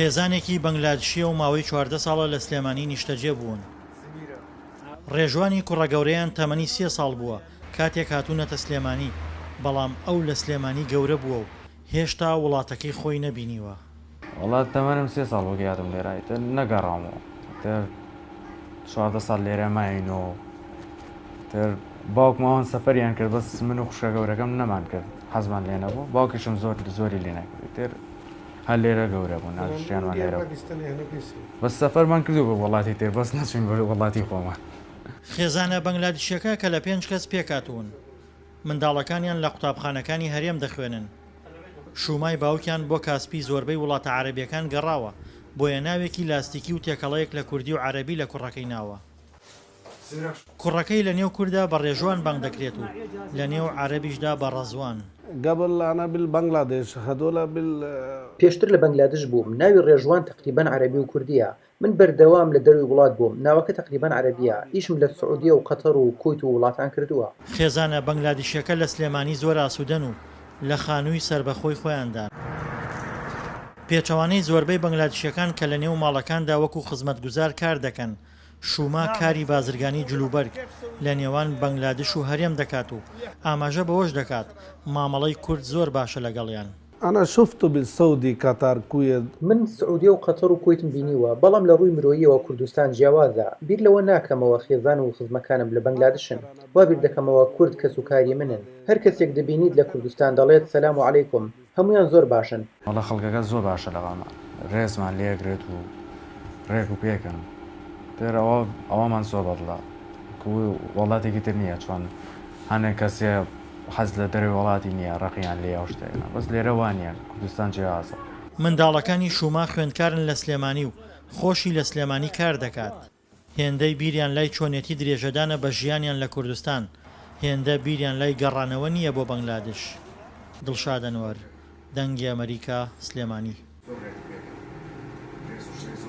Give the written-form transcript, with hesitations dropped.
خێزانێکی بەنگلادشییە و ماوەی 14 ساڵە لە سلێمانی نیشتەجێ بوون. ڕێژوانی کوڕە گەورەیان تەمەنی سێ ساڵ بووە کاتێک هاتوونەتە سلێمانی، بەڵام ئەو لە سلێمانی گەورە بووە و هێشتا وڵاتەکەی خۆی نەبینیوە. وەڵا تەمەنم سێ ساڵ بوو کە هاتم لێرە ئیتر نەگەڕامەوە ئیتر 14 ساڵ لێرە ماینەوە تر باوکم ئەوان سەفەریان کرد بەس من و خوشکە گەورەکەم نەمان کرد حەزمان لێ نەبوو باوکیشم زۆر زۆری لێ نەکرد ئیتر هەر لێرە گەورە بوون هەر ژیانمان لێرە بوو بەس سەفەرمان کردو بۆ وڵاتی تر بەس نەچوین بۆ وڵاتی خۆمان. خێزانە بەنگلادیشیەکە کە لە پێنج کەس پێکهاتوون، منداڵەکانیان لە قوتابخانەکانی هەرێم دەخوێنن. شومای باوکیان بۆ کاسپی زۆربەی وڵاتە عەرەبیەکان گەڕاوە، بۆیە ناوێکی لاستیکی و تێکەڵەیەک لە کوردی و عەرەبی لە کوڕەکەی ناوە. کوڕەکەی لە نێو کوردا بە ڕێژوان بانگ دەکرێت و لە نێو عەرەبیشدا بە ڕەزوان. قبل انا بالبنغلاديش هدول بال. پێشتر لە بەنگلادش بووم، ناوی ڕێژوان تەقریبەن عەرەبی و کوردییە. من بەردەوام لە دەروی وڵات بووم، ناوەکە تەقریبەن عەرەبییە، ئیشم لە سعودیە و قەتەر و کویت و وڵاتان کردووە. خێزانە بەنگلادیشیەکە لە سلێمانی زۆر ئاسوودەن و لە خانووی سەربەخۆی خۆیاندان. پێچەوانەی زۆربەی بەنگلادیشیەکان کە لە نێو ماڵەکاندا وەکو خزمەتگوزار کار دەکەن، شوما کاری بازرگانی جلوبەرگ لە نێوان بەنگلادش و هەرێم دەکات و ئاماژە بەوەش دەکات، مامەڵەی کورد زۆر باشە لەگەڵیان. انا شفت بالسعودی قطر کویت. من سعودیە و قەتەر و کوەیتم بینیوە، بەڵام لە ڕووی مرۆییەوە کوردستان جیاوازە، بیر لەوە ناکەمەوە خێزان و خزمەکانم لە بەنگلادشن، وا بیر دەکەمەوە کورد کەسوکاری منن، هەر کەسێک دەبینیت لە کوردستان دەڵێت سەلام و عەلەیکوم، هەموویان زۆر باشن. وەڵا خەڵکەکە زۆر باشە لەگەڵمان ڕێزمان لێ ئەگرێت و ڕێک و پێکن تر ئەوە ئەوەمان زۆر بەدڵە وڵاتێکی تر نییە چۆن هەنێک کەسێ حەز لە دەرەوەی وڵاتی نییە ڕقیان لێ ئەو شتێنە بەس لێرە وانە کوردستان جیازە. منداڵەکانی شوما خوێندکارن لە سلێمانی و خۆشی لە سلێمانی کار دەکات. هێندەی بیریان لای چۆنێتی درێژەدانە بە ژیانیان لە کوردستان، هێندە بیریان لای گەڕانەوە نییە بۆ بەنگلادش. دڵشاد ئەنوەر، دەنگی ئەمەریکا، سلێمانی.